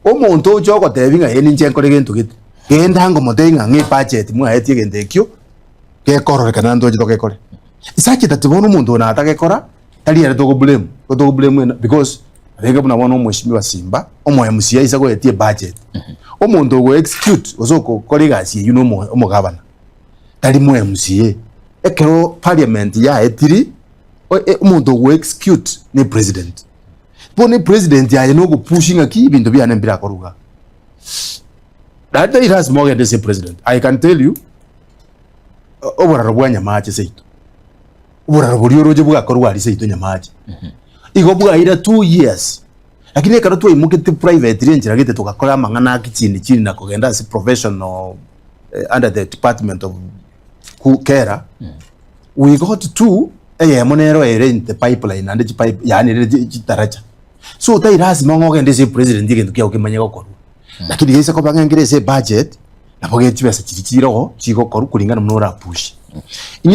Omonto oche ogotebi ng'a ee ninche nkore gento gete, genda ngomotebi ng'a ng'a ebudget mwaetie egento ekio, gekororekana naende toche togekore. Such that bono omonto oyo natagekora, tari ere togo blame, igo togo blame ena because abeke buna bono omweshimiwa Simba, omo MCA ase goetia ebudget, omonto ogo execute gose okokora egasi eywo na omo omogavana, tari mo MCA. Ekero parliament yaetiri, omonto ogo execute ne president. Bono epresident aye nogopush ng'aki ebinto biane mbirakorwe igaa. Naende tari lasima ogende ase epresident. I can tell you, oboraro bwa Nyamache seito, oboraro boria oroche bwakorwa aria seito Nyamache, igo bwaira 2 years, lakini ekero twaimokete privately enchera gete togakora amang'ana ake chini chini na kogenda ase professional under the department of kera, we got two eyemo nero ere in the pipeline naende chipipe yaani ere chitaracha. So tari lasima ng'a ogende ase epresident egento kiago kemanye gokorwa. Lakini gese koba ng'a nkere ase ebudget, nabo ge chibesa chiria chirogo chigokorwa kulingana buna ora push. Inye.